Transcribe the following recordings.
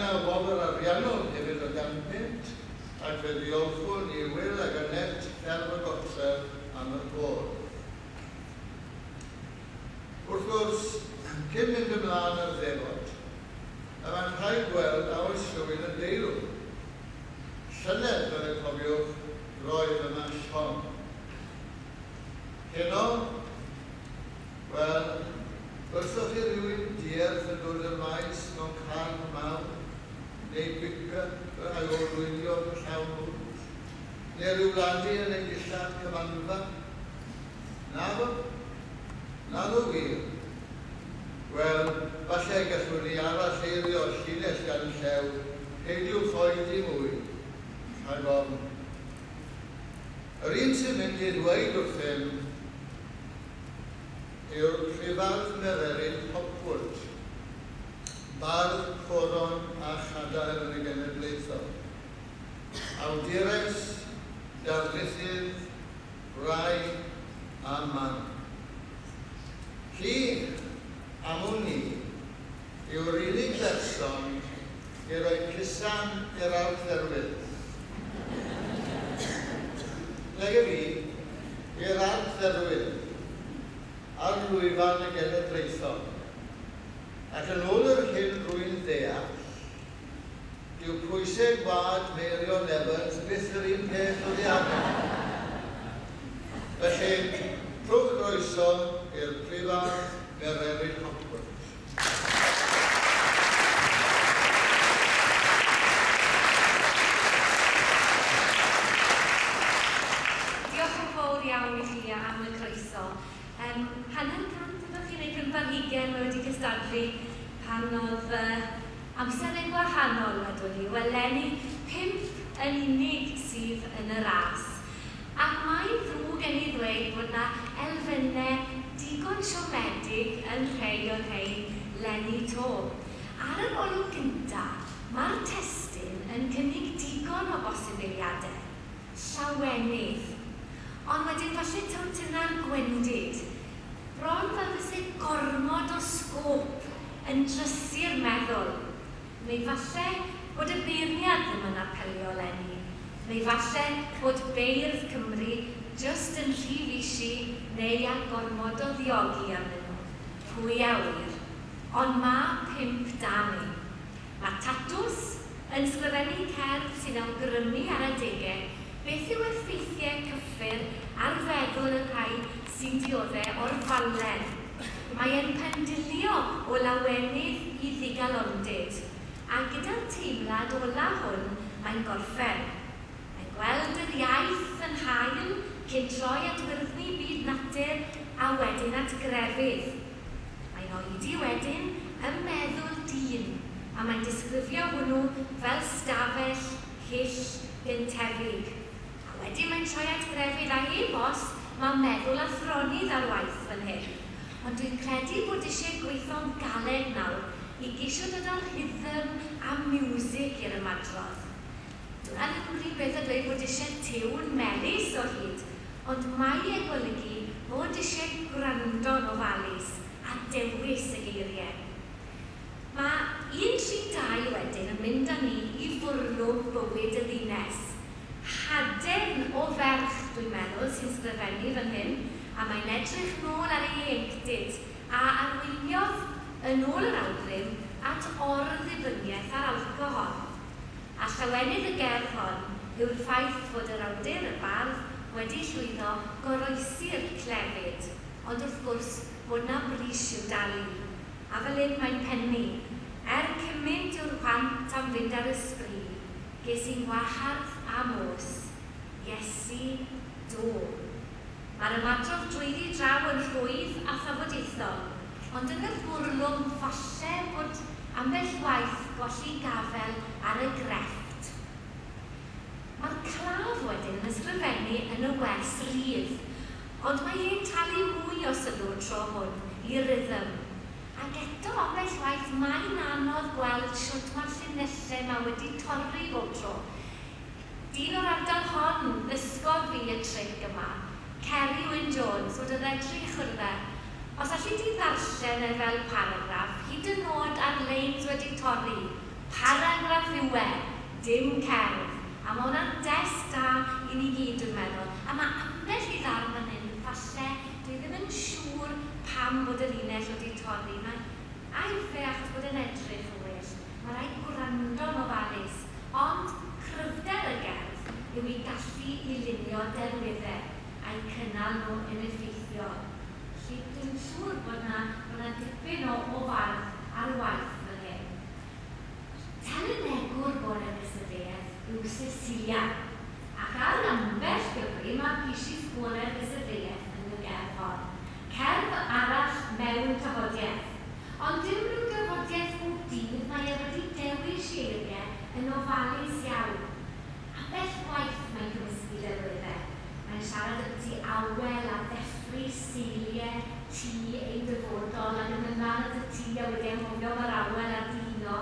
yna wobr ariannol hefyd o 100 punt, ac fe ddiolchwn i Will ac Annette Fferm y Gotref am y rhodd. Wrth gwrs, cyn mynd ymlaen â'r ddefod, y mae'n rhaid gweld a oes rhywun yn deilwng. Llynedd, fel y cofiwch, roedd yma llong. Heno, wel, gwelsoch chi rywun dierth yn dod i'r maes mewn car mawr, neu pick-up a'i olwynion llawn mwd, neu ryw ladi yn ei dillad cymanfa? Naddo? Naddo wir? Wel, falle y gallwn ni aralleirio'r llinell gan y llew, peidiwch oedi mwy, rhag ofn. Yr un sy'n mynd i ddweud wrthym yw'r Prifardd Mererid Hopwood, bardd coron a chadair yn y Genedlaethol, awdures, darlithydd, gwraig a mam. Hi, am wn i, yw'r unig berson i roi cusan i'r Archdderwydd. Nage fi, i'r Archdderwydd, ar lwyfan y Genedlaethol. Ac yn ôl yr hyn rwy'n ddeall, dyw pwysau gwlad Meirion Evans byth yr un peth oddi arno. Felly, rhowch groeso i'r Prifardd Mererid Hopwood. Diolch yn fawr iawn i chi am y croeso. Yym, hanner cant ydych chi neu pump ar hugain mae wedi cystadlu pan oedd uh, amserau gwahanol, wedwn i. Wel, 'leni, pump yn unig sydd yn y ras. Ac mae'n ddrwg gen i ddweud bod 'na elfennau digon siomedig yn rhei o'r rhein 'leni 'to. Ar yr olwg gynta, mae'r testun yn cynnig digon o bosibiliadau. Llawenydd. Ond wedyn falle taw dyna'r gwendid. Bron fel fyse gormod o sgôp yn drysu'r meddwl. Neu falle bod y beirniad ddim yn apelio 'leni. Neu falle bod beirdd Cymru jyst yn rhy fishi neu â gormod o ddiogi arnyn nhw. Pwy a ŵyr. Ond ma' pump 'da ni. Mae Tatws yn sgrifennu cerdd sy'n awgrymu ar adegau beth yw effeithiau cyffur ar feddwl y rhai sy'n diodde' o'r falen. Mae e'n pendilio o lawenydd i ddigalondid, a gyda'r teimlad ola' hwn mae'n gorffen. Mae'n gweld yr iaith yn hael cyn troi at wyrddni byd natur a wedyn at grefydd. Mae'n oedi wedyn ym meddwl dyn, a mae'n disgrifio hwnnw fel stafell hyll gyntefig. A wedyn mae'n troi at grefydd, a heb os, mae meddwl athronydd ar waith fan hyn. Ond dwi'n credu bod eisiau gweithio'n galed nawr i geisio dod â rhythm a miwsig i'r ymadrodd. Dyna ddim yr un peth â dweud bod eisiau tiwn melys o hyd, ond mae e'n golygu bod eisiau gwrando'n ofalus a dewis y geiriau. Mae 132 wedyn yn mynd â ni i fwrlwm bywyd y ddinas. Haden o ferch, dwi'n meddwl, sy'n sgrifennu fan hyn, a mae'n edrych nôl ar ei ieuenctid, a arweiniodd, yn ôl yr awgrym, at or-ddibyniaeth ar alcohol. A llawenydd y gerdd hon yw'r ffaith fod yr awdur, y bardd, wedi llwyddo goroesi'r clefyd, ond wrth gwrs bod 'na bris i'w dalu. A fel hyn mae'n pennu, Er cymint yw'r chwant am fynd ar y sbri, ges i 'ngwahardd am oes. Iesu, do. Mae'r ymadrodd drwyddi draw yn rhwydd a thafodieithol, ond yn y bwrlwm falle bod ambell waith golli gafael ar y grefft. Mae'r claf wedyn yn ysgrifennu yn y wers rydd, ond mae e'n talu mwy o sylw y tro hwn i rythm. Ac eto ambell waith mae'n anodd gweld shwt mae'r llinellau 'ma wedi torri bob tro. Dyn o'r ardal hon ddysgodd fi y tric yma, Ceri Wyn Jones, wedodd e, drych wrtha, os alli di ddarllen e fel paragraff, hyd yn nod ar leins wedi torri, paragraff! yw e, dim cerdd. A mae hwnna'n dest da i ni gyd, dwi'n meddwl. A mae ambell i ddarn fan hyn, falle, dwi ddim yn siŵr pam bod y linell wedi torri. Mae aiff e achos bod e'n edrych yn well. Mae rhaid gwrando'n ofalus. Ond cryfder y gerdd yw ei gallu i lunio delweddau a'u cynnal nhw yn effeithiol. Felly dwi'n siŵr bod 'na bod 'na dipyn o o fardd ar waith fan hyn. Telynegwr bore gystadleuaeth yw Cecilia, ac ar ambell gyfri mae pisis bore'r gystadleuaeth yn y gerdd hon. Cerdd arall mewn tafodiaeth. Ond dim rhyw dafodiaeth bob dydd, mae e wedi dewis eiriau yn ofalus iawn. Ambell waith mae'n cymysgu delweddau. Mae'n siarad ambiti awel a ddeffry seiliau tŷ ein dyfodol ac yn mynd lan at y tŷ a wedi anghofio mae'r awel ar ddihuno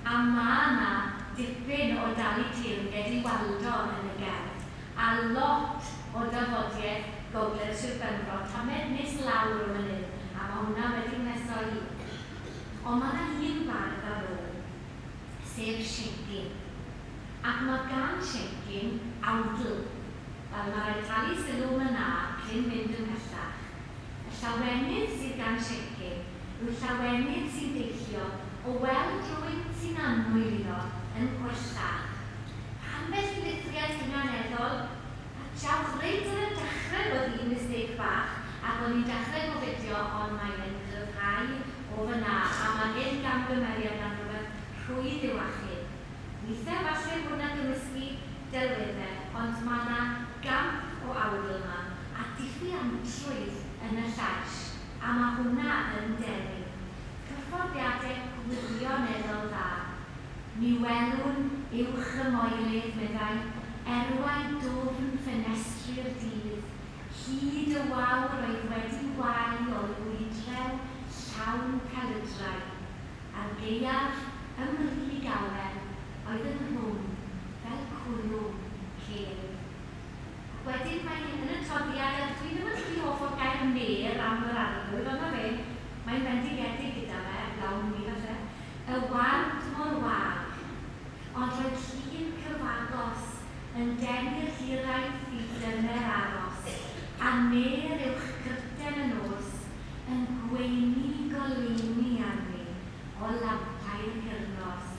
a ma' 'na dipyn o dalu teyrnged i Waldo yn y gerdd a lot o dafodiaeth Gogledd Sir Benfro tamed nes lawr yn fan hyn a ma' hwnna wedi mheso i. Ond ma' 'na un bardd ar ôl, sef Siencyn. Ac ma' gan Siencyn awdl. Wel, ma' raid talu sylw myna cyn mynd ymhellach. Y llawenydd sydd gan Siencyn yw'r llawenydd sy'n deillio o weld rhywun sy'n annwyl iddo yn gwella. Ambell i lithriad hunganeddol, a jawch reit ar y dechrau roedd un mistêc bach ac o'n i'n dechrau gofidio ond mae e'n cryfhau o fyna a ma' hyn gamgymeriad na'n rhywbeth rhwydd i'w achub. Weithiau falle bod 'na gymysgu delwedde ond ma' 'na gamp o awdl 'ma a diffuantrwydd yn y llais a ma' hwnna yn denu. Cyfforddiade gwirioneddol dda. Mi welwn uwch y moelydd, meddai, erwau dwfn ffenestri'r dydd, hyd y wawr oedd wedi wau o'i wydrew llawn pelydrau. A'r gaeaf ym mrig Awen oedd yng nghrwm fel cwlwm cedd. Ac wedyn mae yn y toddiad, a dwi ddim yn rhy hoff o'r gair mêr am yr arglwydd, ond 'na fe, mae'n fendigedig gyda fe, lawn mi falle, y ward mor wag, ond roedd llun cyfagos yn denu'r hiraeth i dymer aros, a mêr uwch cyrten y nos yn gweini goleuni arni o lampau'r hirnos.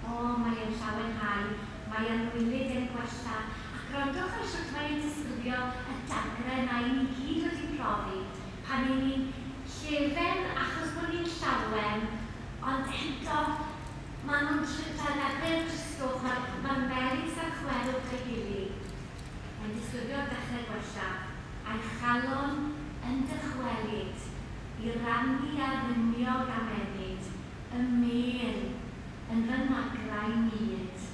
O, mae e'n llawenhau, mae anwylyd e'n gwella, a gwrandwch ar shwt mae e'n disgrifio y dagre 'na 'yn ni gyd wedi profi pan 'yn ni'n llefen achos bod ni'n llawen, ond eto ma' nhw'n trydan dagre'r dristwch, ma'r ma'r melys a'r chwerw gyda'i gilydd. Mae'n disgrifio'r dechrau gwella, a'i chalon yn dychwelyd i rannu a ryniog am ennyd y mêl yn fy nagrau mud.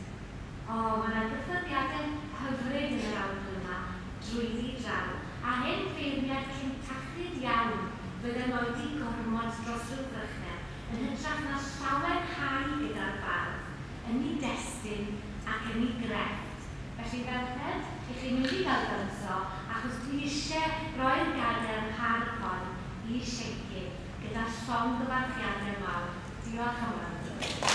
O, mae 'na gyffyrddiadau hyfryd yn yr awdl yma, drwyddi draw, a hen feirniad cyntachlyd iawn fydde'n oedi gormod dros ryw frychau yn hytrach na llawenhau gyda'r bardd yn 'i destun ac yn 'i grefft. Felly, ferched, 'ych chi'n mynd i gael dawnsio, achos dwi isie roi'r gadair hardd hon i Siencyn, gyda llongyfarchiadau mawr. Diolch am wrando.